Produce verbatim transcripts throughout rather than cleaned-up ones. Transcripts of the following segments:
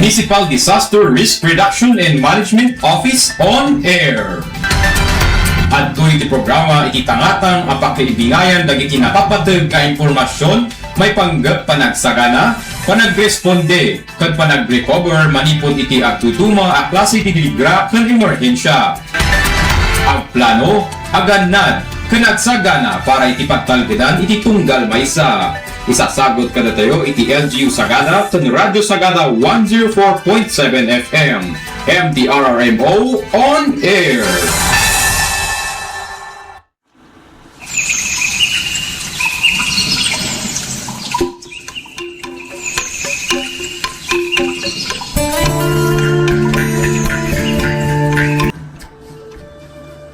Municipal Disaster Risk Reduction and Management Office on Air. Adtoy ti programa iti tangatang a pakaibingayan dagiti napapateg nga impormasion maipanggep panagsagana, panagresponde, ken panagrecover manipud iti agduduma a klase ti diligra ken emerhensia. Agplano, agannad, ken agsagana para iti pagtalgedan iti tunggal maysa. Isasagut kadatayo iti L G U Sagada ken Radyo Sagada one zero four point seven F M, M D R R M O on air.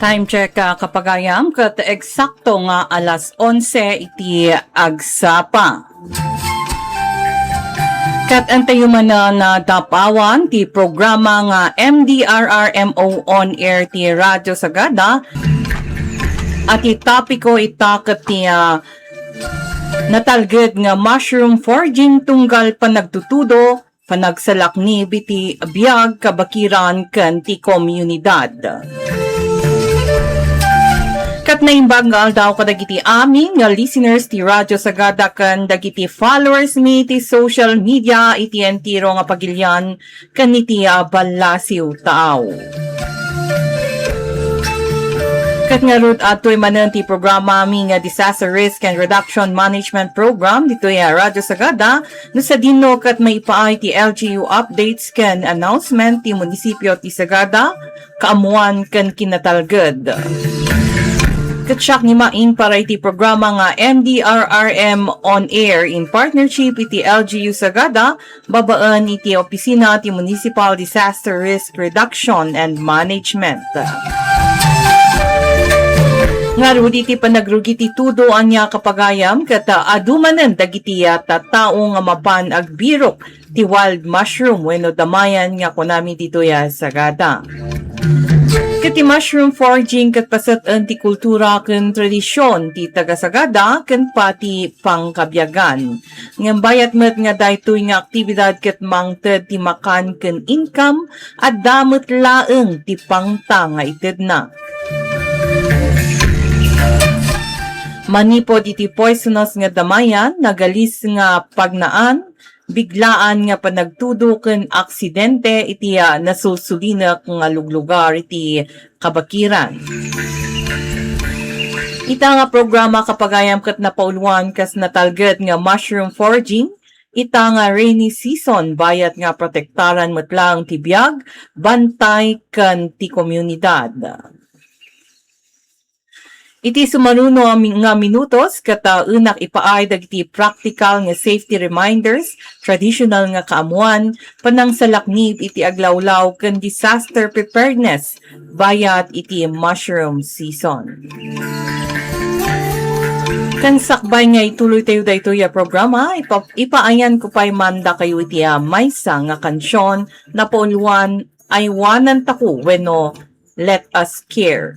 Time check, ah, kapagayam, ket eksakto nga alas onse iti agsapa. Ket intayo manen a dapawan ti programa nga M D R R M O on air ti Radyo Sagada. A ti topiko ita ket ti, ah, natalged nga mushroom foraging tunggal panagtutudo, panagsalaknib iti biag, kabakiran ken ti komunidad. Ket naimbag nga aldaw kadagiti amin nga listeners ti Radyo Sagada ken dagiti followers mi iti social media iti entero nga pagilian ken iti, ah, ballasiw taaw. Ket ngarud, adtoy manen ti programa mi nga Disaster Risk and Reduction Management Program ditoy, ah, Radyo Sagada, no sadino ket maipaay ti L G U updates ken announcement ti munisipio ti Sagada, kaammuan ken kinatalged. Ket siak ni Maing para iti programa nga M D R R M on air in partnership iti L G U Sagada, babaen iti opisina ti Municipal Disaster Risk Reduction and Management. Ngarud iti panagrugi ti tudo ania kapagayam ket, ah, adu manen dagiti, ah, tattao nga mapan agbirok ti wild mushroom wenno damayan nga kunami ditoy a Sagada. Ket ti mushroom foraging ket paset-en ti kultura ken tradision ti taga-Sagada ken pati pangkabiagan. Ngem bayat met nga daytoy nga aktibidad ket mangted ti makan ken income, adda met laeng ti pangta nga itedna. Manipud iti poisonous nga damayan, nagalis nga pagnaan, biglaan nga panagtudo ken aksidente iti, ah, nasulsulinek nga luglugar iti kabakiran. Ita nga programa kapagayam ket napauluan kas natalged nga mushroom foraging, ita nga rainy season, bayat nga protektaran met laeng ti biag, bantay, ken ti komunidad. Iti sumaruno a mi-, nga minutos, ket, ah, unak ipaay dagiti practical nga safety reminders, traditional nga kaammuan, panangsalaknib iti aglawlaw, ken disaster preparedness, bayat iti mushroom season. Ken sakbay nga ituloytayo daytoy a programa, ipa-, ipaayanko pay man dakayo iti, ah, maysa nga kansion, napauluan, Aywanantako wenno Let Us Care.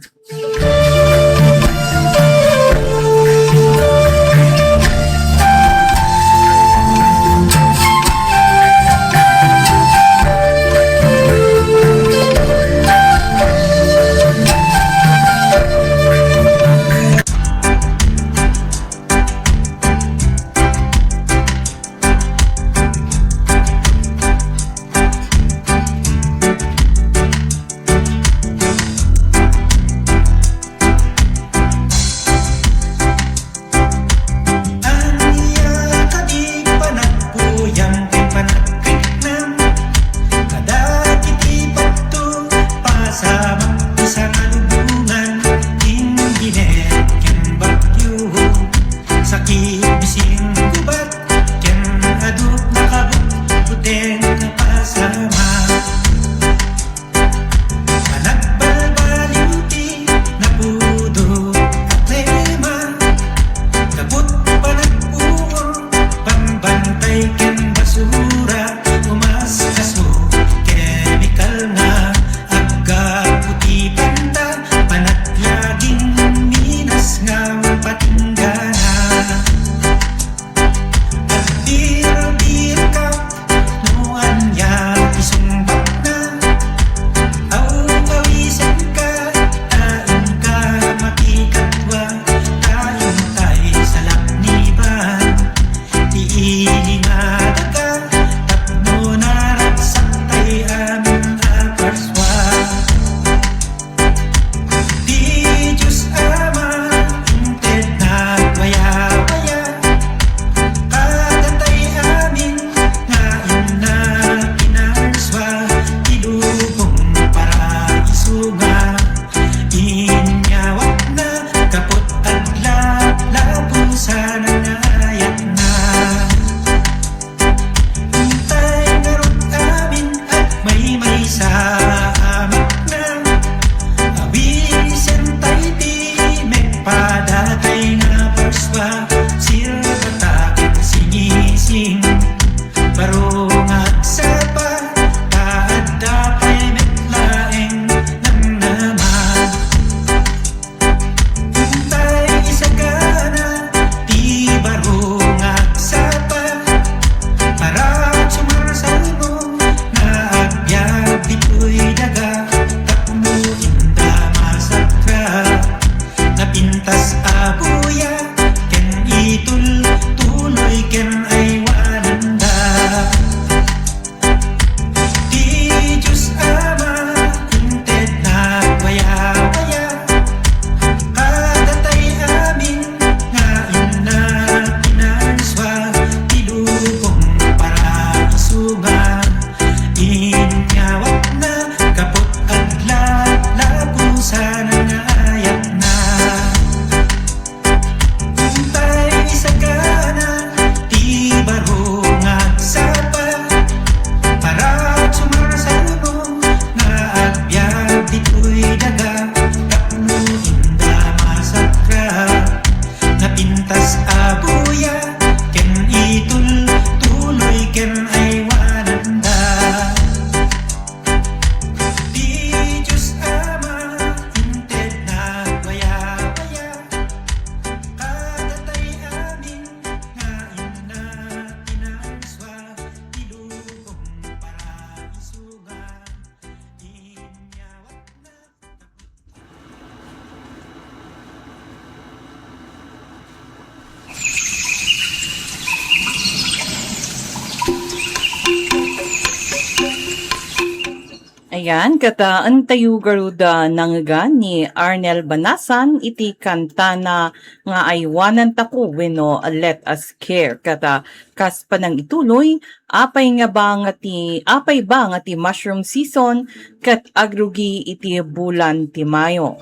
Yan, ket, ah, intayo garud a nangngegan ni Arnel Banasan iti kantana nga Aywanantako wenno Let Us Care. Ket, ah, kas panangituloy, apay nga ba nga ti, apay ba nga ti mushroom season ket agrugi iti bulan ti Mayo?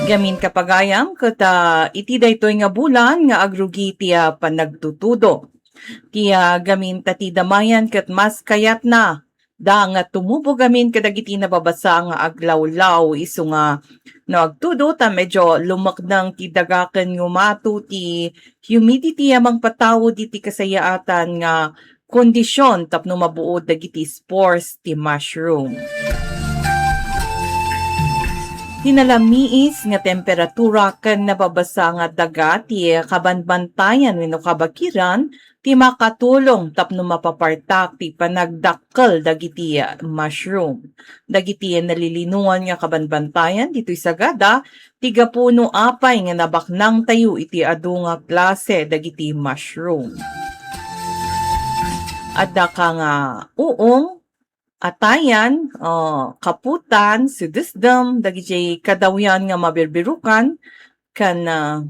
Gamin kapagayam ket, ah, iti daytoy nga bulan nga agrugi ti, ah, panagtutudo. Ti, ah, gamin ta ti damayan ket mas kayatna da nga tumubo gamin kadagiti nababasa nga aglawlaw, isu nga no agtudo ta medyo lumekneng ti daga ken ngumato ti humidity a mangpataud iti kasayaatan nga kondisyon tapno mabuod dagiti spores ti mushroom. Ti nalamiis nga temperatura ken nababasa nga daga ti kabanbantayan wenno kabakiran ti makatulong tapno mapapartak ti panagdakkel dagiti mushroom. Dagiti nalilinongan nga kabanbantayan ditoy sagada ti gapu no apay nga nabaknangtayo iti adu nga klase dagiti mushroom. Adda ka nga uong, atayan, ah, kaputan, sidesdem, dagiti kadawyan nga mabirbirukan, ken, ah,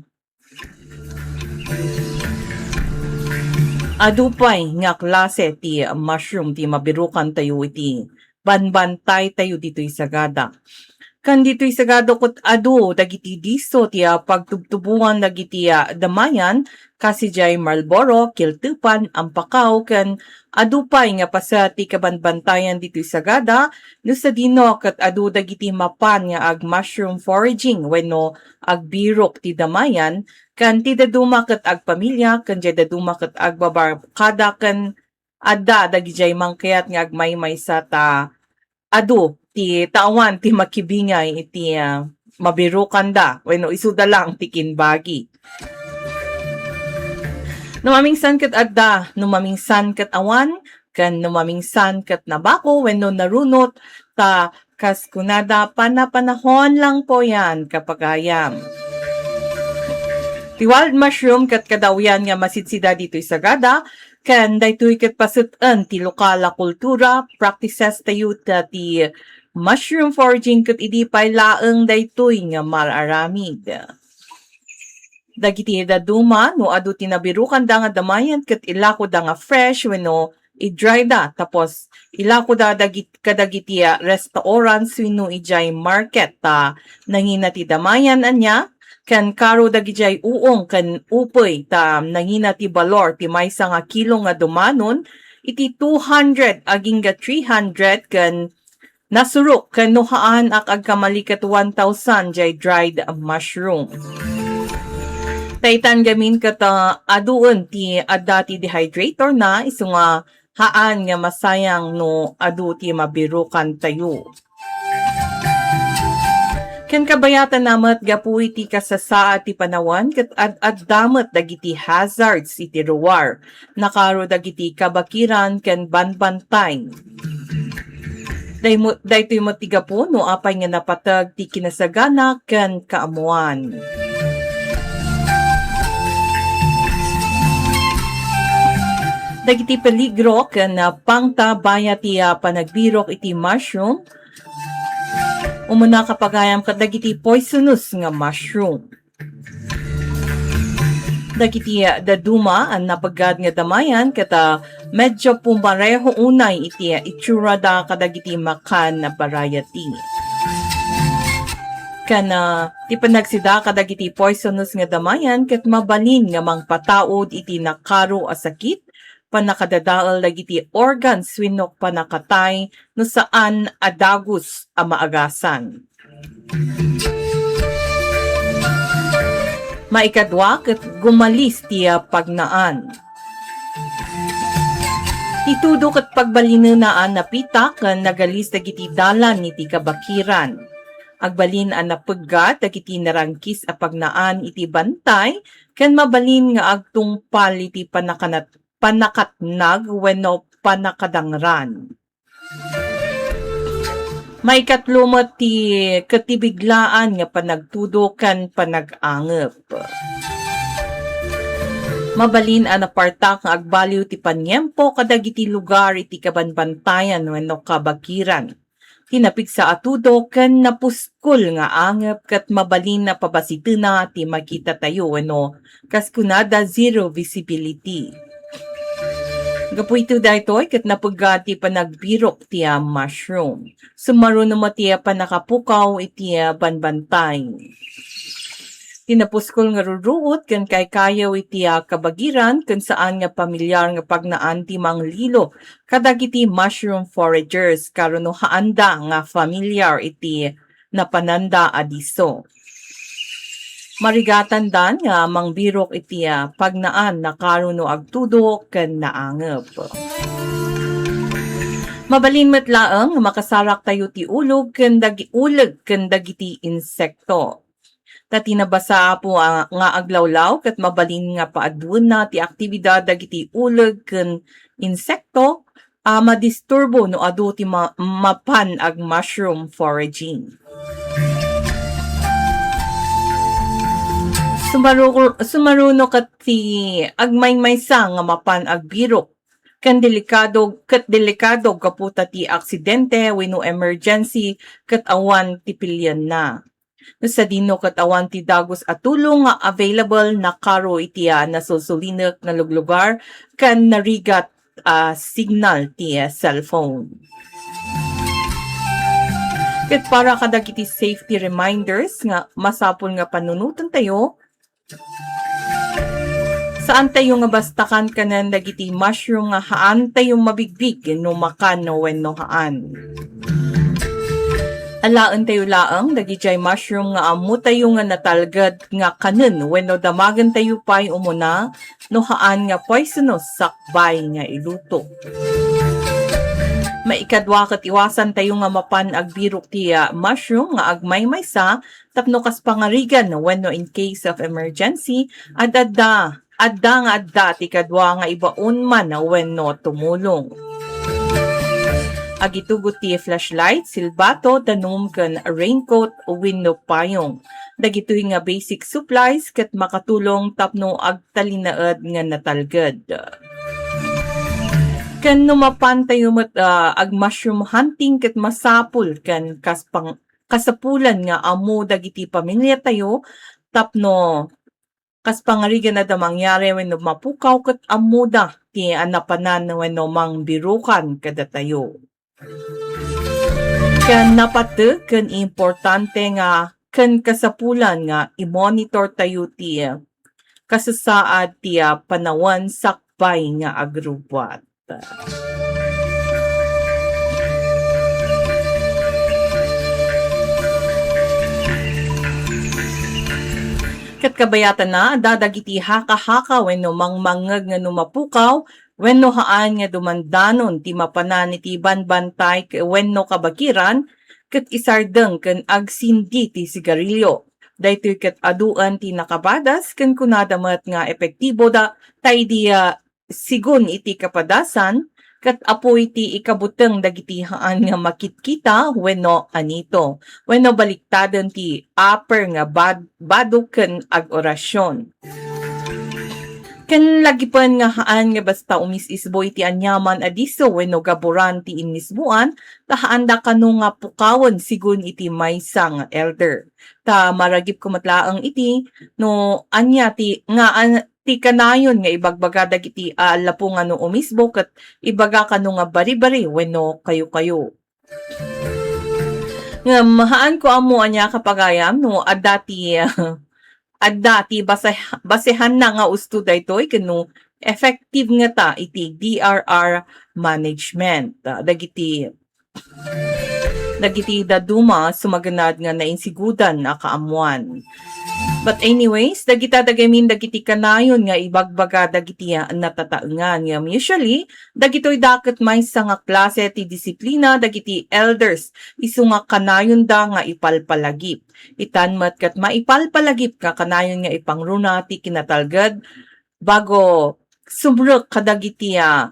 adu pay nga klase ti mushroom ti mabirukantayo iti banbantaytayo ditoy sagada. Ken ditoy sagada ket adu dagiti disso ti, ah, pagtubtubuan dagiti, ah, damayan, kas idiay Marlborough, Quiltepan, Ampacao, ken adu pay nga paset ti kabanbantayan ditoy sagada, no sadino ket adu dagiti mapan nga ag-mushroom foraging wenno agbirok ti damayan, ken ti dadduma ket agpamilia, ken diay dadduma ket agbabarkada, ken adda dagidiay mangkayat nga agmaymaysa ta adu ti, ta awan ti makibingay iti, ah, mabirukanda wenno isuda lang ti kimbagi. No mamingsan ket adda, no mamingsan ket awan, ken no mamingsan ket nabako wenno narunot, ta kas kunada, panapanahon lang po yan, kapagayam. Ti wild mushroom ket kadawyan nga masidsida ditoy sagada, ken daytoy ket paset-en ti lokal a kultura, practices tayo ta ti mushroom foraging ket idi pay laeng daytoy nga mar-aramid. Dagiti dadduma, no adu ti nabirukanda nga damayan ket ilakoda nga fresh wenno i-dry da, tapos ilakoda dagit-, kadagiti, ah, restaurants wenno idiay market ta nangina ti damayan ania, ken karo dagidiay uong ken upey ta nangina ti balor ti maysa nga kilo nga dumanon iti two hundred agingga three hundred ken nasurok ken no haan ak agkamali ket one thousand jay dried mushroom. Ta itan gamin ket, ah, aduen ti adda ti dehydrator na, isu nga haan nga masayang no adu ti mabirukantayo. Ken kabayatan na met gapu iti kasasaad ti panawen ket ad-adda met dagiti hazards iti ruar. Nakaro dagiti kabakiran ken banbantay. Daymo-, daytoy met ti gapu no apay nga napateg ti kinasagana ken kaammuan. Dagiti peligro ken, ah, pangtabaya ti, ah, panagbirok iti mushroom. Umuna, kapagayam, kadagiti poisonous nga mushroom. Dagiti dadduma a napeggad nga damayan ket, ah, medyo pumareho unay iti itsurada kadagiti makan a variety. Ken, ah, ti panagsida kadagiti poisonous nga damayan ket mabalin nga mangpataud iti nakaro a sakit, pannakadadael dagiti organs wenno pannakatay no saan a dagus a maagasan. Maikadua ket gumalis ti pagnaan. Ti tudo ket pagbalinena a napita ken nagalis dagiti dalan iti kabakiran. Agbalin a napeggat dagiti narangkis a pagnaan iti bantay ken mabalin nga agtungpal iti panakanat-, pannakatnag wenno pannakadangran. Maikatlo met ti ket ti biglaan nga panagtudo ken panag-angep. Mabalin a napartak nga agbaliw ti paniempo kadagiti lugar iti kabanbantayan wenno kabakiran. Ti napigsa a tudo ken napuskol nga angep ket mabalin a pabasitena ti makitatayo wenno kas kunada zero visibility. Gapu iti daytoy ket napigsa ti panagbirok ti, ah, mushroom. Sumaruno met ti pannakapukaw iti, ah, banbantay. Ti napuskol nga ruruot ken kaykayaw iti, ah, kabagiran ken saan nga pamilyar nga pagnaan ti manglilo kadagiti mushroom foragers, karuno haanda nga familiar iti napananda a disso. Marigatanda nga mangbirok iti, ah, pagnaan na karuno agtudo ken naangep. Mabalin met laeng nga makasaraktayo ti ulog ken dagi-, uleg ken dagiti insekto. Ta ti nabasa apo a, nga aglawlaw ket mabalin nga paaduenna ti aktibidad dagiti uleg ken insekto a madisturbo no adu ti ma-, mapan ag mushroom foraging. Sumaru-, sumaruno ket ti agmaymaysa nga mapan agbirok ken delikado, ket delikado gapu ta ti aksidente wenno emergency ket awan ti pilienna. No sadino ket awan ti dagus a tulong nga available, nakaro iti, ah, nasulsulinek nga luglugar ken narigat a signal ti, ah, cellphone. Ket para kadagiti safety reminders nga masapul nga panunotentayo, saantayo nga basta kankanen dagiti mushroom nga haantayo mabigbig no makan wenno haan. Alaentayo laeng dagidiay mushroom nga ammotayo nga natalged nga kanen wenno damagentayo pay umuna no haan nga poisonous sakbay nga iluto. Maikadua ket iwasantayo nga mapan agbirok ti, ah, mushroom nga agmaymaysa tapno kas pangarigan wenno in case of emergency, ad-adda, adda nga adda ti kadua nga ibaon man wenno tumulong. Agitugot ti flashlight, silbato, danum ken raincoat wenno payong. Dagitoy nga basic supplies ket makatulong tapno agtalinaed nga natalged. Ken no mapantayo met, ah, ag-mushroom hunting ket masapul ken kas pang-, kasapulan nga ammo dagiti pamilyatayo tapno kas pangarigan adda mangyari wenno mapukaw ket ammoda ti a napanan wenno mangbirukan kadatayo. Ken napateg ken importante nga ken kasapulan nga i-monitor tayo ti kasasaad ti, ah, panawen sakbay nga agrubbuat. Ket kabayatanna, adda dagiti haka-haka wenno mangmangngeg nga no mapukaw wenno haan nga dumandanon ti mapanan iti banbantay ke-, wenno kabagiran, ket isardeng ken agsindi ti sigarilyo. Daytoy ket aduen ti nakabadas ken kunada met nga epektibo da, ta idi, ah, sigun iti kapadasan, ket apuy ti ikabuteng dagiti haan nga makitkita wenno anito, wenno baliktaden ti upper nga bad-, bado ken ag-orasion. Ken lagipen nga haan nga basta umis-isbo iti aniaman a disso wenno gaburan ti innisboan, ta haanda kano nga pukawen sigun iti maysa nga elder. Ta maragipko met laeng iti no ania ti, nga an-, ti kanayon nga ibagbaga dagiti aallapo nga no umisbo ket ibaga kano nga bari-bari wenno kayo-kayo. Ngem haanko ammo ania kapagayam no adda ti, adda ti base-, basehanna nga usto daytoy ken no effective ngata iti D R R management. Ah, dagiti dagiti dadduma sumaganad nga nainsigudan a kaammuan. But anyways, dagita dagamin dagiti kanayon nga ibagbaga dagiti natataengan. Ngem usually, dagitoy da ket maysa nga klase ti disiplina dagiti elders, isu nga kanayonda nga ipalpalagip. Itan met ket maipalpalagip nga kanayon nga ipangruna ti kinatalged bago sumrek kadagiti, ah,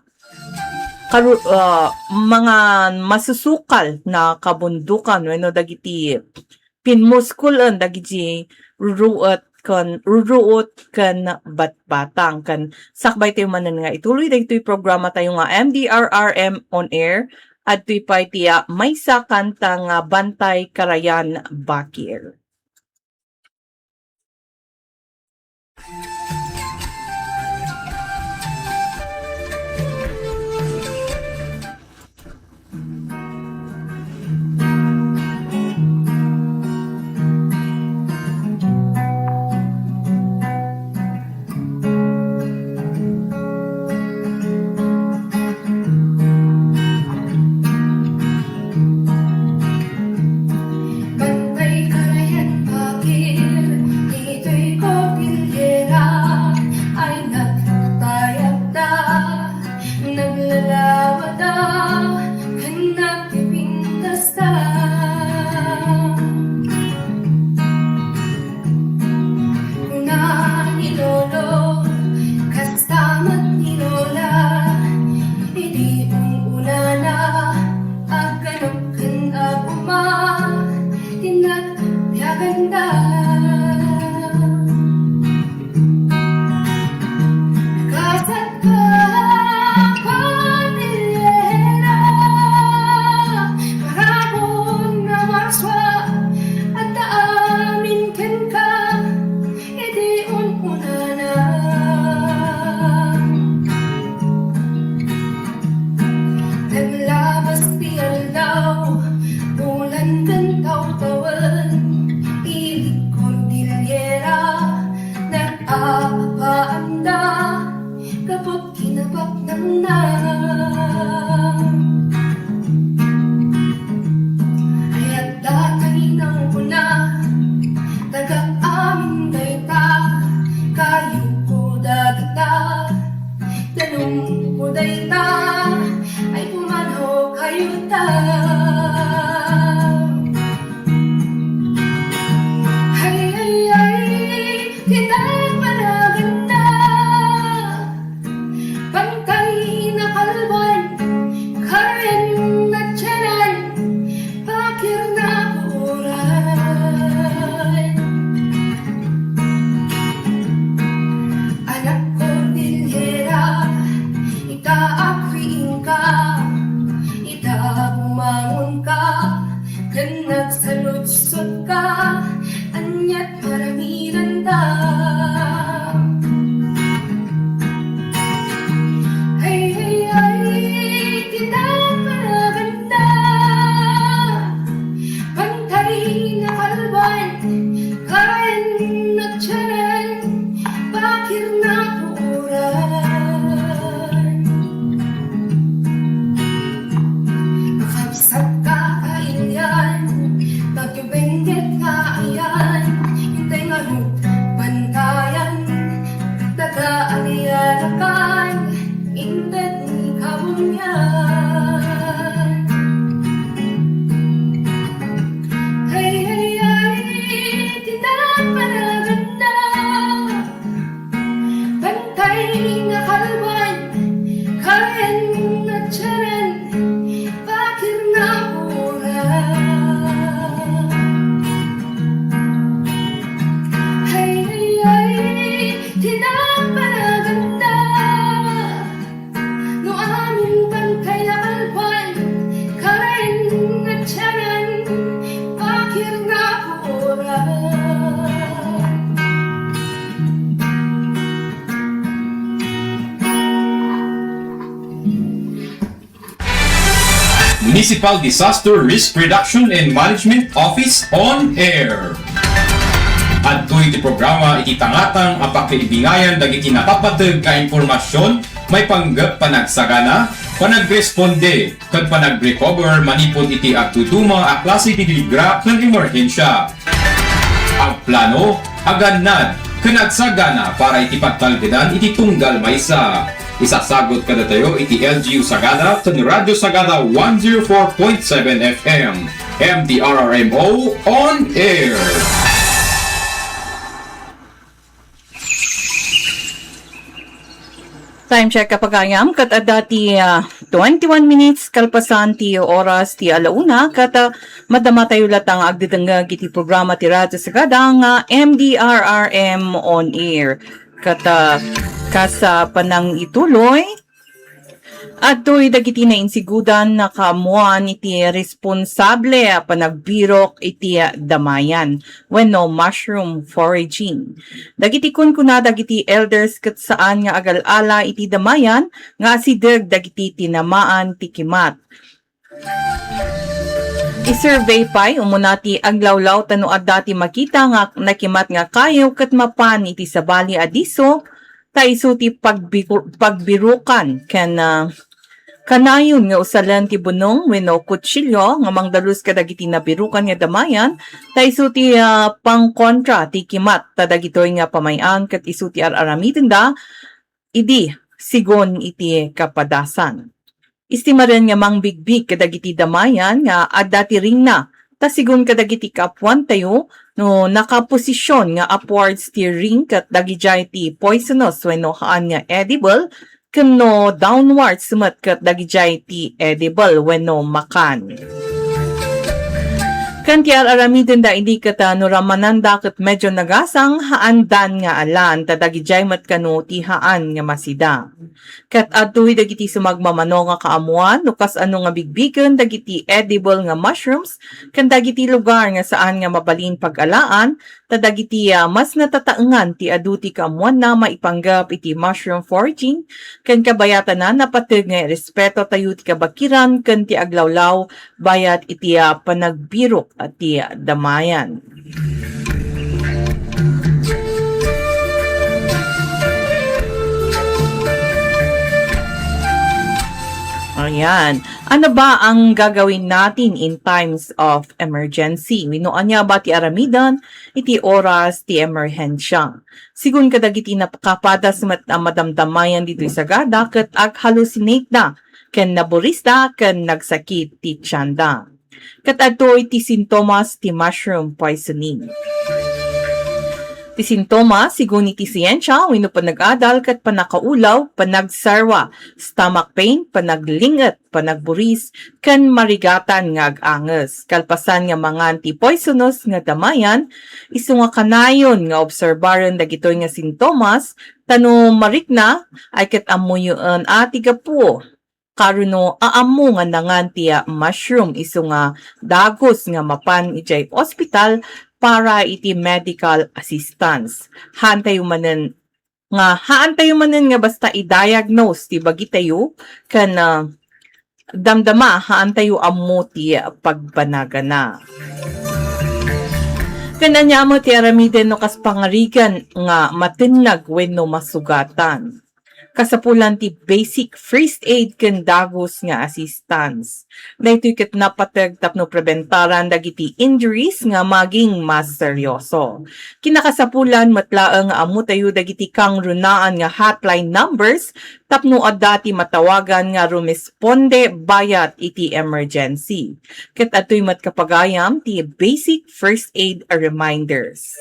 karu-, ah, mga masusukal na kabundukan wenno dagiti pinmuskulen dagiti ruruot ken, ruruot ken batbatang. Ken sakbay tayo manen nga ituloy dagitoy programa tayo nga M D R R M on air, Adtoy pay ti, ah, maysa kanta nga Bantay Karayan Bakir. Bantay Karayan Bakir, ditoy Cordillera ay nagtayabda, naglalawada, ken nagpipintas. Kuna ni Lolo, kasta met ni Lola, idi un-unana, agkanok ken aguma, ti nagbiaganda. Nagasatka, Cordillera, parabur nga marsua, adda amin kenka, idi un-unana. Naglabas ti aldaw, bulan ken tawtawen, idiay Cordillera, nag-apaanda, gapu kinabaknangna. Ay adda tainang kuna, tagak amin dayta, kayuko dagita, danumko dayta, ay pumanaw kayuta. Ay, ay, ay, ti nagpanaganna. Bantay nga kalban, karen nga tianan, bakir nga puoran. Anak Cordillera, ita agriingka, ita bumangonka, ken nagsaludsotka, ania't maramidanta. Ay, ay, ay, ti nagpanaganna. Bantay nga kalban, karen nga tianan, bakir nga puoran. Makabsat ka kailian, Benguet nga ayan, intay ngarud bantayan, daga alian a kan, inted ni kabunian. Ay, ay, ay, ti nagpanaganna. Bantay nga kalban, karen nga tianan, bakir nga puoran. Ay, ay, ay, ti nagpanaganna. No amin bantay nga kalban, karen nga tianan, bakir nga puoran. Municipal Disaster Risk Reduction and Management Office on Air. Adtoy ti programa iti tangatang a pakaibingayan dagiti napapateg nga impormasion maipanggep panagsagana, panagresponde, ken panagrecover manipud iti agduduma a klase ti diligra ken emerhensia. Agplano, agannad, ken agsagana para iti pagtalgedan iti tunggal maysa. Isasagut kadatayo iti L G U Sagada ken Radyo Sagada one zero four point seven F M, M D R R M O on air. Time check, kapagayam, ket adda ti, ah, twenty-one minutes kalpasan ti oras ti alauna, ket, ah, madamatayo latta nga agdedengngeg iti programa ti Radyo Sagada nga M D R R M on air. Ket, ah, kas, ah, panangituloy, Adtoy dagiti nainsigudan a kaammuan iti responsable a panagbirok iti damayan wenno mushroom foraging. Dagiti kunkuna dagiti elders ket saan nga agal-ala iti damayan nga asideg dagiti tinamaan ti kimat. I-survey pay umuna ti aglawlaw ta no adda ti makita nga nakimat nga kayo ket mapan iti sabali a disso, ta isu ti pagbiru-, pagbirukan ken, ah, kanayon nga usalen ti bunong wenno kutsilio nga mangdalus kadagiti nabirukan nga damayan, ta isu ti, ah, pangkontra ti kimat ta dagitoy nga pamay-an ket isu ti ar-aramidenda idi sigun iti kapadasan. Istimaren nga mangbigbig kadagiti damayan nga adda ti ringna, ta sigun kadagiti kaapuantayo, no nakaposisyon nga upwards ti ring ket dagidiay ti poisonous wenno haan nga edible, ken no downwards met ket dagidiay ti edible wenno makan. Ken ti ar-aramidenda idi ket, ah, no ramananda ket medyo nagasang, haandan nga alan, ta dagidiay met kano ti haan nga masida. Ket adtoy dagiti sumagmamano nga kaammuan no kasano nga bigbigen dagiti edible nga mushrooms ken dagiti lugar nga saan nga mabalin pag-alaan, ta dagiti, ah, mas natataengan ti adu ti kaammuanna maipanggep iti mushroom foraging ken kabayatana napateg nga irespeto tayo ti kabakiran ken ti aglawlaw bayat iti, ah, panagbirok ti damayan. Ayan. Ano ba ang gagawin natin in times of emergency? Wenno ania ba ti aramiden iti oras ti emerhensya? Sigun kadagiti nakapadas met a madamdamayan ditoy sagada ket ag-hallucinate da ken naburisda ken nagsakit ti tienda. Ket adtoy ti sintomas ti mushroom poisoning. Ti sintomas, sigun iti siensia, wenno panag-adal ket pannakaulaw, panagsarwa, stomach pain, panagling-et, panagburis, ken marigatan nga ag-anges. Kalpasan nga mangan ti poisonous nga damayan, isu nga kanayon nga obserbaren dagitoy nga sintomas, ta no marikna, ay ket ammoyo a ti gapu. Karuno, aammo nga nangan ti, ah, mushroom isu nga dagus nga mapan idiay ospital para iti medical assistance. Haantayo manen nga, haantayo manen nga basta i-diagnose ti bagitayo ken, ah, damdama, haantayo ammo ti pagbanagana. Ken ania met ti aramiden no kas pangarigan nga matennag wenno masugatan? Kasapulan ti basic first aid ken dagus nga assistance. Daytoy ket napateg tapno prebentaran dagiti injuries nga maging mas seryoso. Kinakasapulan met laeng nga ammotayo dagiti kangrunaan nga hotline numbers tapno adda ti matawagan nga rumisponde bayat iti emergency. Ket adtoy met kapagayam ti basic first aid reminders.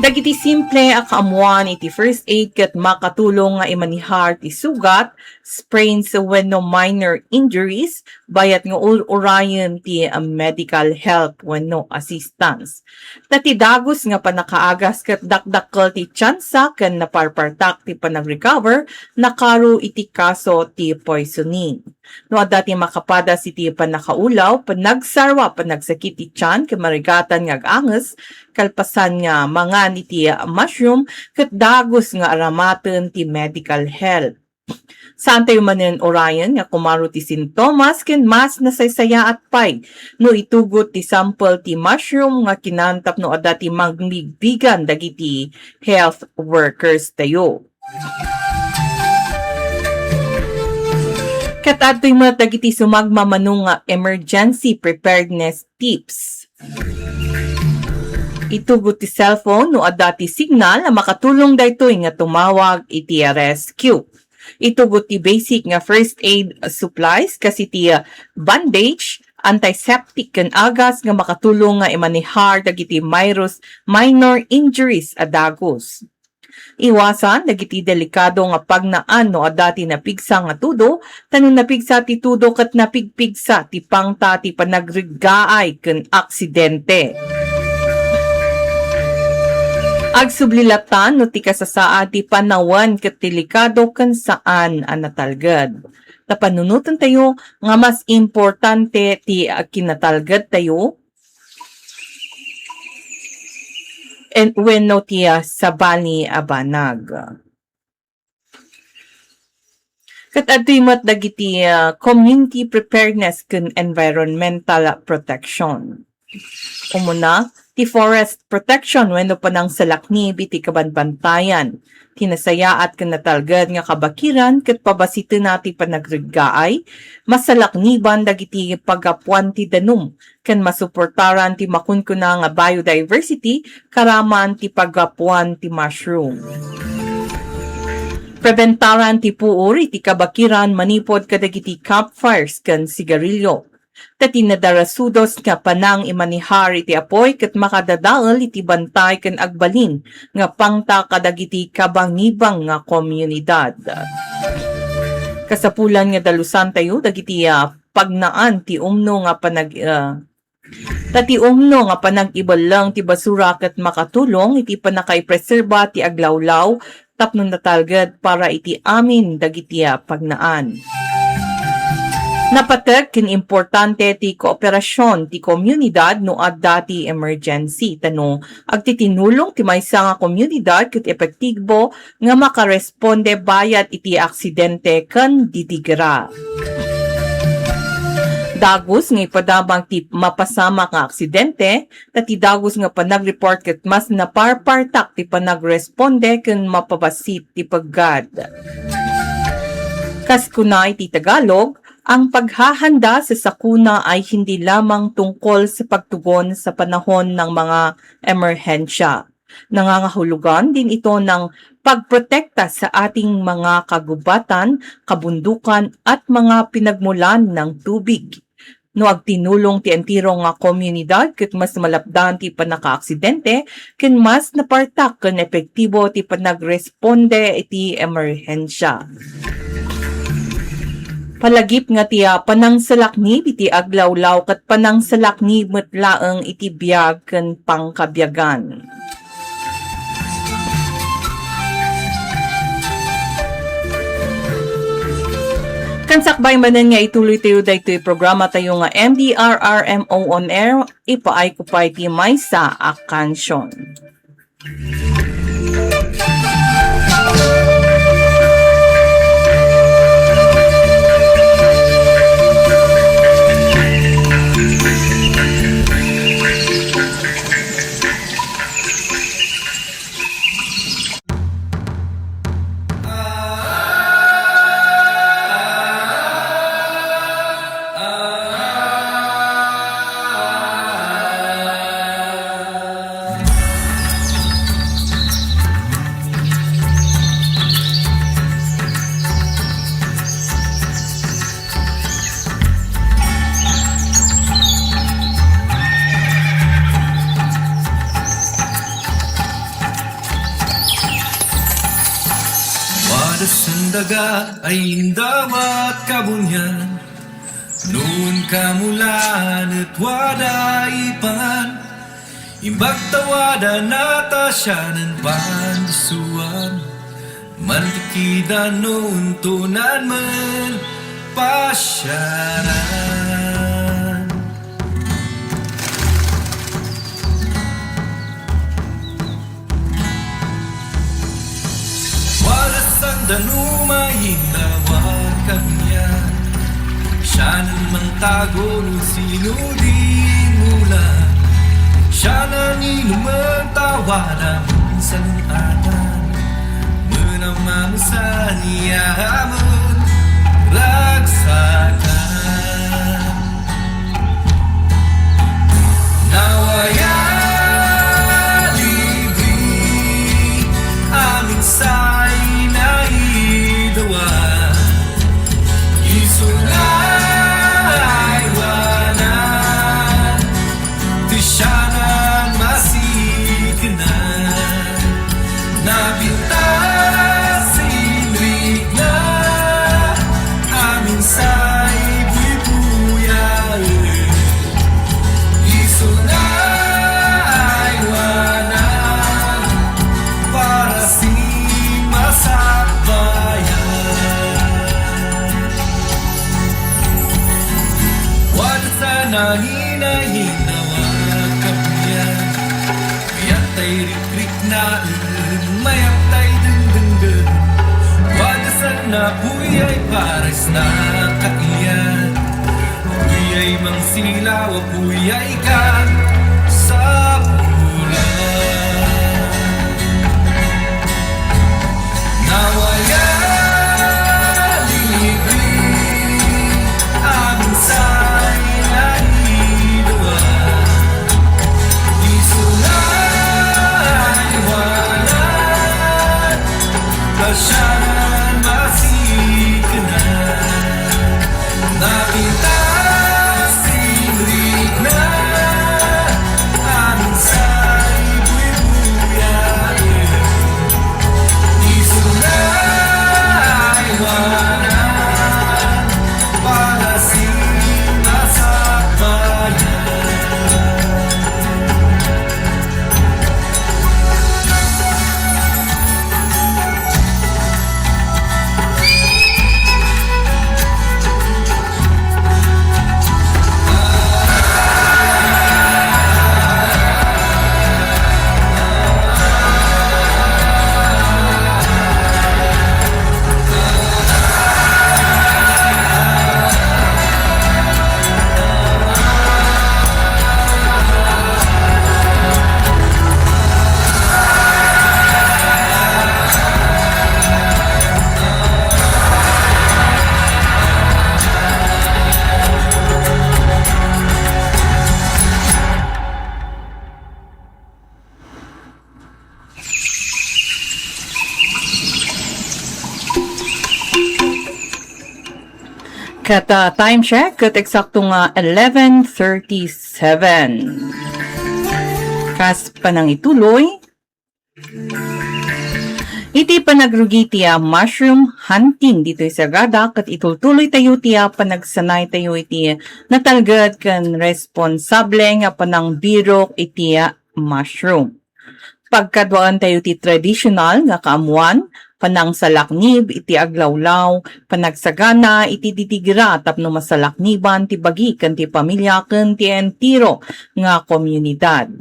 Dagiti simple a kaammuan iti first aid ket makatulong nga imanehar ti sugat, sprains wenno minor injuries, bayat nga ur-urayen ti, ah, medical help wenno assistance. Ta ti dagus nga pannakaagas ket dakdakkel ti tiansa ken naparpartak ti panagrecover, nakaro iti kaso ti poisoning. No adda ti makapadas iti pannakaulaw, panagsarwa, panagsakit ti tian ken marigatan nga ag-anges, kalpasan nga mangan iti mushroom, ket dagus nga aramaten ti medical help. Saantayo manen urayen nga kumaro ti sintomas ken mas nasaysayaat pay no itugot ti sample ti mushroom nga kinan tapno adda ti mangbigbigan dagiti health workers tayo. Ket adtoy met dagiti sumagmamano nga emergency preparedness tips. Itugot ti cellphone no adda ti signal a makatulong daytoy nga tumawag iti rescue. Itugot ti basic nga first aid supplies kas iti, ah, bandage, antiseptic ken agas nga makatulong nga imanehar dagiti minor, minor injuries a dagus. Iwasan dagiti delikado nga pagnaan no adda ti napigsa nga tudo, ta no napigsa ti tudo ket napigpigsa ti pangta ti panagreggaay ken aksidente. Agsubli latta no ti kasasaad ti panawen ket delikado ken saan a natalged. Ta panunotentayo nga mas importante ti kinatalgedtayo en-, wenno ti, ah, sabali a banag. Ket adtoy met dagiti, ah, community preparedness ken environmental protection. Umuna, ti forest protection wenno panangsalaknib iti kabanbantayan. Ti nasayaat ken natalged nga kabakiran ket pabasitena ti panagreggaay, masalakniban dagiti paggapuan ti danum ken masuportaran ti makunkuna nga biodiversity karaman ti paggapuan ti mushroom. Prebentaran ti puor iti kabakiran manipud kadagiti campfires ken sigarilyo. Ta ti nadarasudos nga panangimanihar iti apoy ket makadadael iti bantay ken agbalin nga pangta kadagiti kabangibang nga komunidad. Kasapulan nga dalusantayo dagiti, ah, pagnaan ti umno nga panag-, ah, Ta ti umno nga panag-ibelleng ti basura ket makatulong iti pannakaipreserba ti aglawlaw tapno natalged para iti amin dagiti, ah, pagnaan. Napatek ken importante ti kooperasion ti komunidad no adda ti emergency, ta no agtitinulong ti maysa nga komunidad ket epektibo nga makaresponde bayat iti aksidente ken didigra. Dagus nga ipadamag ti mapasamak nga aksidente, ta ti dagus nga panagreport ket mas naparpartak ti panagresponde ken mapabasit ti peggad. Kas kuna iti Tagalog, ang paghahanda sa sakuna ay hindi lamang tungkol sa pagtugon sa panahon ng mga emerhensya. Nangangahulugan din ito ng pagprotekta sa ating mga kagubatan, kabundukan, at mga pinagmulan ng tubig. No agtinulong ti entero nga komunidad ket mas malapdan ti pannakaaksidente ken mas napartak ken epektibo ti panagresponde iti emerhensya. Palagip nga ti, ah, panangsalaknib iti aglawlaw ket panangsalaknib met laeng iti biag ken pangkabiagan. Ken sakbay manen nga ituloytayo daytoy programatayo nga M D R R M O on Air, ipaayko pay ti maysa a kansion. Wada sanda nga indawat kabunian, no kamulan et wada ipangan, imbag ta wada natasionan pandusuan, mantikida no untonan men pasiaran. Wada sanda no maindawat kabunian, sianan mangtago no sino di mulan. Sianan inumen ta wada men salun-atan, menamamesa ni amin ragsakan. Nawaya libri amin say naidawa, isu nga aywanan ti sianan masikna. Napintas inrikna amin say buybuyaen. Isu nga aywanan Taen mayaptay dengdenggen, wadasan na puyay pares na kaiyan. Puyay mangsilaw, puyay ka sa bulan. Nawaya libre ang say naiduan. Isu nga aliwanan, pasyanan masikna. Nakita sinrikna, amin say buybuyaen. Isu nga aliwanan, para sin masakbayan. Ket, ah, time check, ket eksakto nga eleven thirty-seven. Kas panangituloy, iti panagrugi ti, ah, mushroom hunting ditoy Sagada, ket itultuloy tayo ti, ah, panagsanay tayo iti natalged ken responsable nga panangbirok iti, ah, mushroom. Pagkaduaen tayo ti traditional nga kaammuan, panangsalaknib iti aglawlaw, panagsagana iti didigra tapno masalakniban ti bagi ken ti pamilia ken ti entero nga komunidad.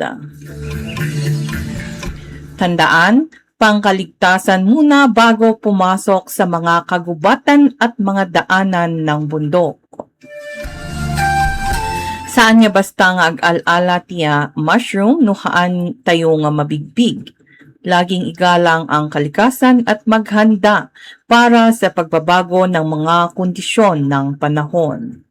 Tandaan, pangkaligtasan muna bago pumasok sa mga kagubatan at mga daanan ng bundok. Saan nga basta nga ag-al-ala ti, ah, mushroom no haan tayo nga mabigbig. Laging igalang ang kalikasan at maghanda para sa pagbabago ng mga kondisyon ng panahon.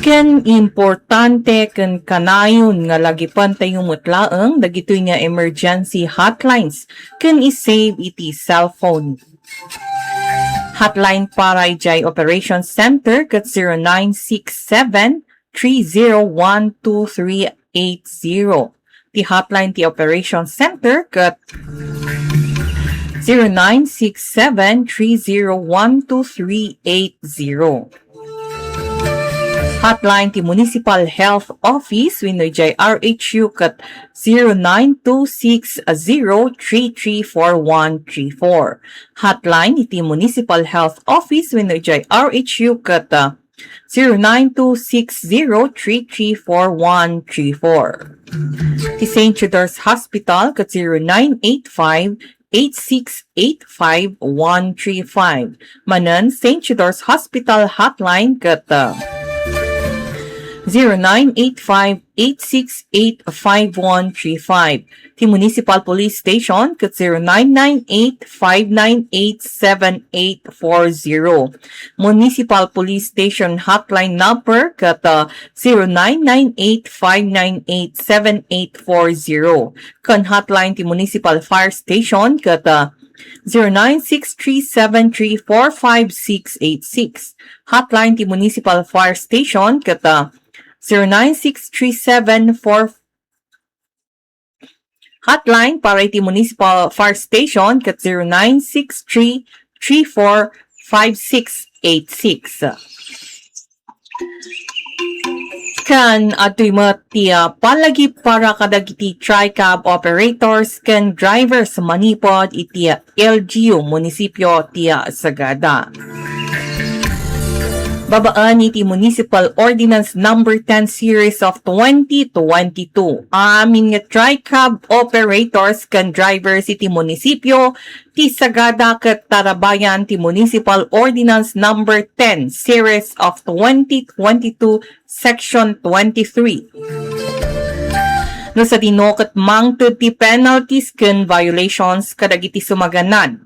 Ken importante ken kanayon nga lagipan tayo met laeng dagitoy nga emergency hotlines ken i-save iti cellphone. Hotline para idiay Operations Center ket zero nine six seven, three zero one two three eight zero. Ti hotline ti Operations Center ket zero nine six seven, three zero one two three eight zero. Hotline ti Municipal Health Office wenno idiay R H U ket zero nine two six zero three three four one three four. Hotline iti Municipal Health Office wenno idiay R H U ket, ah, zero nine two six zero three three four one three four. Ti Saint Theodore's Hospital ket zero nine eight five eight six eight five one three five. Manen Saint Theodore's Hospital hotline ket, ah, zero nine eight five eight six eight five one three five. Ti Municipal Police Station ket zero nine nine eight five nine eight seven eight four zero. Municipal Police Station hotline number ket, ah, zero nine nine eight five nine eight seven eight four zero. Ken hotline ti Municipal Fire Station ket, ah, zero nine six three seven three four five six eight six. Hotline ti Municipal Fire Station ket, ah, zero nine six three seven four Hotline para iti Municipal Fire Station ket zero nine six three three four five six eight six. Ken adtoy met ti, ah, palagi para kadagiti TRICAB operators ken drivers manipud iti L G U munisipio ti, ah, Sagada. Babaen iti Municipal Ordinance Number ten Series of twenty twenty-two, amin nga TRICAB operators ken drivers iti munisipio ti sagada ket tarabayan ti Municipal Ordinance Number ten Series of twenty twenty-two, Section twenty-three. No sadino ket mangted ti penalties ken violations kadagiti sumaganad.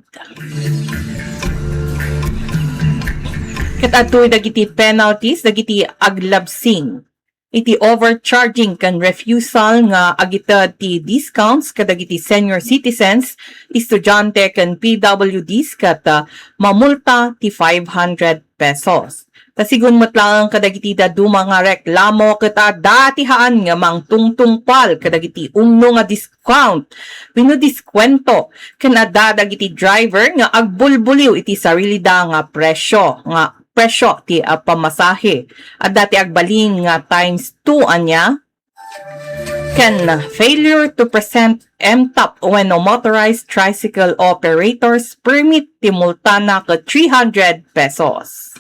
Ket adtoy dagiti penalties dagiti aglabsing iti overcharging ken refusal nga agited ti discounts kadagiti senior citizens, estudiante ken P W Ds ket, ah, mamulta ti five hundred pesos. Ta sigun met laeng kadagiti dadduma nga reklamo ket adda ti haan nga mangtungtungpal kadagiti umno nga discount wenno diskwento ken adda dagiti driver nga agbulbuliw iti sarilida nga presyo, nga presyo ti, ah, pamasahe. Adda ti agbalin nga times two ania ken failure to present M TOP wenno motorized tricycle operators permit ti multana ket three hundred pesos.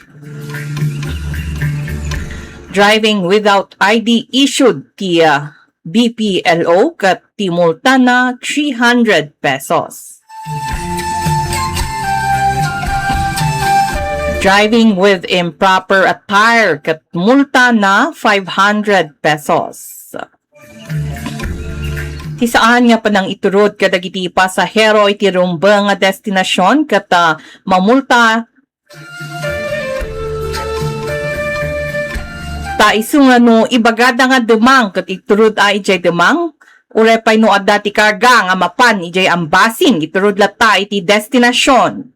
Driving without I D issued ti, ah, B P L O ket ti multana three hundred pesos. Driving with improper attire ket multana five hundred pesos. Ti saan nga panangiturod kadagiti pasahero iti rumbeng nga destinasion ket, ah, mamulta. Ta isu nga no ibagada nga demang ket iturod a idiay demang, uray pay no adda ti karga nga mapan idiay ambasing, iturod latta iti destinasion.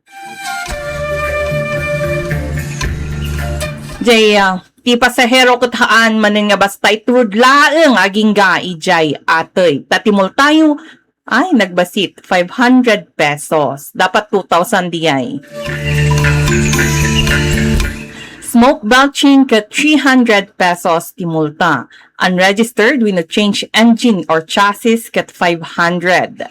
Jay, ah, ti pasahero ket haan manen nga basta iturod laeng agingga idiay atey. Ta ti multayo, ay, nagbasit, five hundred pesos. Dapat two thousand diay. Smoke belching ket three hundred pesos ti multa. Unregistered wenno change engine or chassis ket five hundred.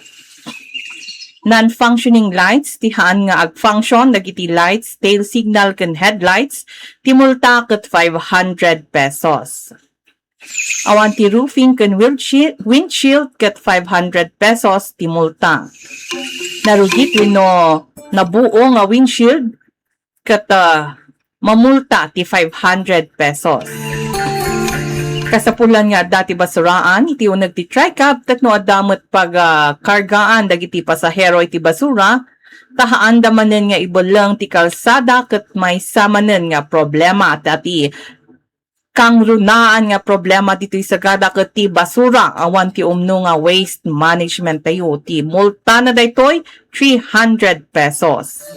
Non-functioning lights, ti haan nga ag-function dagiti lights, tail signal ken headlights, ti multa ket five hundred pesos. Awan ti roofing ken windshield, windshield ket five hundred pesos ti multa. Narugit wenno nabuo nga windshield ket, ah, mamulta ti five hundred pesos. Kasapulan nga adda ti basuraan iti uneg ti TRICAB ket no adda met pag, ah, kargaan dagiti pasahero iti basura, ta haanda manen nga ibelleng ti kalsada ket maysa manen nga problema ta ti kangrunaan nga problema ditoy sagada ket ti basura awan ti umno nga waste management tayo. Ti multana daytoy, three hundred pesos.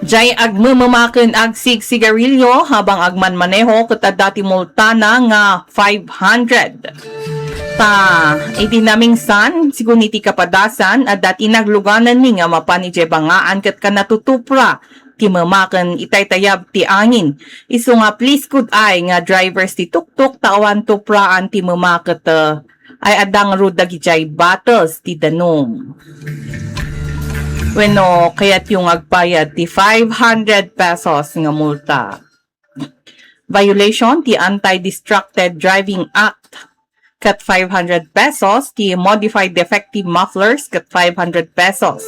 Jay agmemema ken agsigsigarilyo habang agmanmaneho ket adda ti multana nga five hundred. Ta, iti namingsan, sigun iti kapadasan, adda ti naglugananmi nga mapan idiay bangaan ket kanatutupra ti mema ken itaytayab ti angin. Isu nga please gud ay nga drivers ti tuktok ta awan tupraan ti mema ket, uh, ay adda ngarud dagidiay battles ti danum. Wenno, kayatyo nga agbayad ti five hundred pesos nga multa. Violation ti Anti-Distracted Driving Act ket five hundred pesos, ti modified defective mufflers ket five hundred pesos.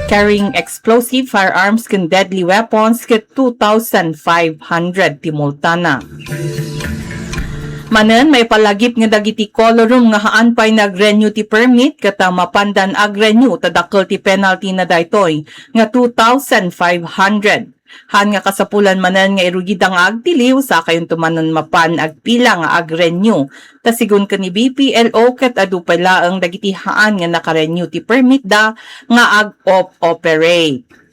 Carrying explosive firearms ken deadly weapons ket two thousand five hundred ti multana. Manen, maipalagip nga dagiti colorum nga haan pay nag-renew ti permit ket, ah, mapandan ag-renew ta dakkel ti penalty na daytoy nga two thousand five hundred. Haan nga kasapulan manen nga irugida nga agtiliw, sakayonto manen mapan agpila nga ag-renew. Ta sigun ken ni B P L O ket adu pay laeng dagiti haan nga naka-renew ti permit da nga ag-op-operate.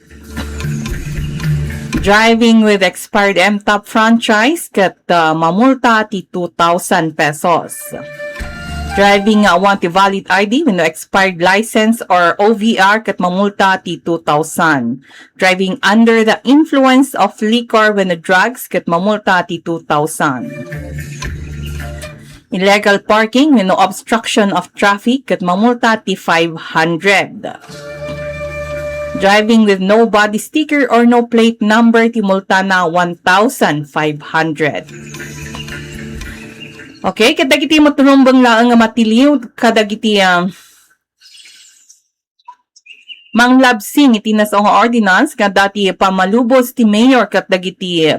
Driving with expired M TOP franchise ket, uh, mamulta ti two thousand pesos. Driving nga awan ti valid I D wenno expired license or O V R ket mamulta ti two thousand. Driving under the influence of liquor wenno drugs ket mamulta ti two thousand. Illegal parking wenno obstruction of traffic ket mamulta ti five hundred. Driving with no body sticker or no plate number, ti multana one thousand five hundred. Okay, kadagiti met rumbeng laeng nga matiliw, kadagiti, ah, manglabsing iti nasao nga ordinance nga dati pamalubos ti mayor ket dagiti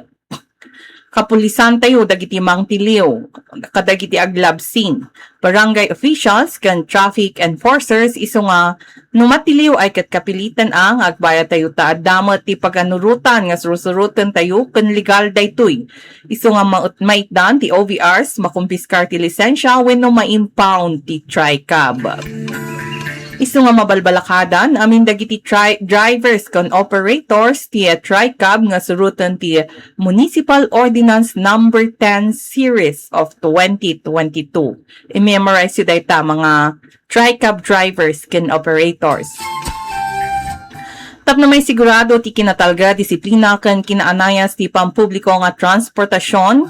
kapulisantayo dagiti mangtiliw kadagiti aglabsing, barangay officials ken traffic enforcers isu nga no matiliw ay ket kapilitan a nga agbayadtayo ta adda met ti paganurotan nga surusurotentayo ken legal daytoy. Isu nga ma-, maitdan ti O V Rs, makumpiskar ti lisensia wenno ma-impound ti TRICAB. Isu nga mabalbalakadan amin dagiti tri-, drivers ken operators ti, eh, TRICAB nga suroten ti Municipal Ordinance Number ten Series of twenty twenty-two. I-memorize yu dayta, mga TRICAB drivers ken operators. Tapno maisigurado ti kinatalga, disiplina ken kinaanayas ti pampubliko nga transportasion,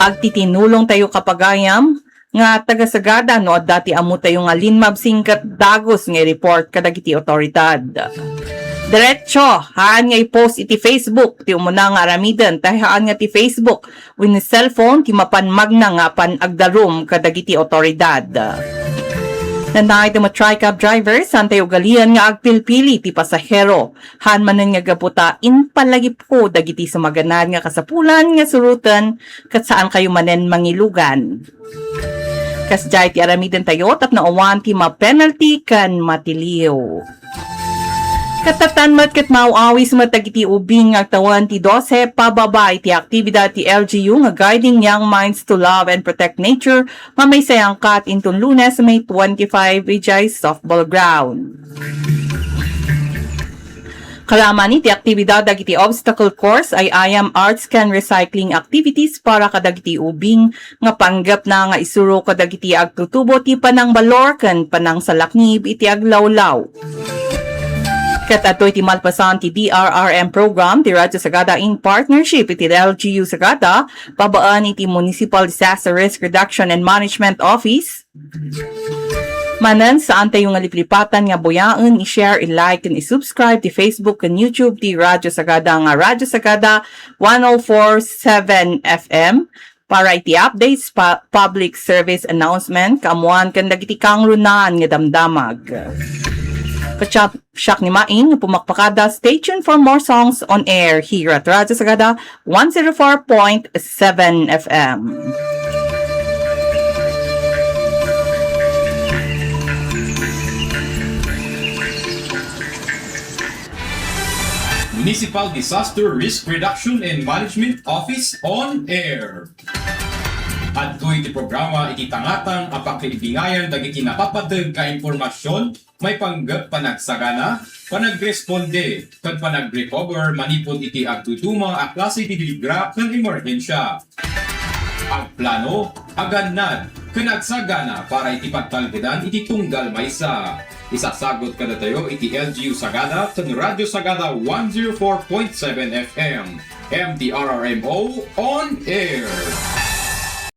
agtitinulongtayo kapagayam nga tagasagada no adda ti ammotayo nga linmabsing ket dagus nga i-report kadagiti otoridad. Diretso, haan nga i-post iti Facebook ti umuna nga aramiden, ta haan nga ti Facebook wenno cellphone ti mapan magna nga apan agdarum kadagiti otoridad. Nanay ti mga TRICAB drivers, saantayo ugalian nga agpilpili ti pasahero. Haan manen nga gapu ta impalagipko dagiti sumaganad nga kasapulan nga suroten ket saankayo manen mangilugan. Kasdiay ti aramidentayo tapno awan ti ma-penalty ken matiliw. Katatan met ket maaw-awis met dagiti ubing nga agtawen ti dose pababa iti aktibidad ti L G U nga Guiding Young Minds to Love and Protect Nature nga maysayangkat inton Lunes, May twenty-five, idiay softball ground. Kalamani ti aktibidad dagiti obstacle course, ay-ayam, arts ken recycling activities para kadagiti ubing nga panggepna nga isuro kadagiti agtutubo ti panangbalor ken panangsalaknib iti aglawlaw. Ket adtoy ti malpasan ti D R R M program ti Radyo Sagada in partnership iti L G U Sagada, babaen iti Municipal Disaster Risk Reduction and Management Office. Manen, saantayo nga liplipatan nga buyaen, i-share, i-like, ken i-subscribe ti Facebook ken YouTube ti Radyo Sagada nga Radyo Sagada one oh four seven F M. Para iti updates, pa-, public service announcement, kaammuan ken dagiti kangrunaan nga damdamag. Ket siak, siak ni Maing, pumakpakada. Stay tuned for more songs on air here at Radyo Sagada one zero four point seven F M. Municipal Disaster Risk Reduction and Management Office on Air. Adtoy ti programa iti tangatang a pakaibigayan dagiti napapateg nga impormasion maipanggep panagsagana, panagresponde, ken panagrecover manipud iti agduduma a klase ti ligra ken emerhensia. Agplano, agannad, ken agsagana para iti pagtalgedan iti tunggal maysa. Isasagut kadatayo iti L G U Sagada ken Radyo Sagada one zero four point seven F M. M D R R M O on air.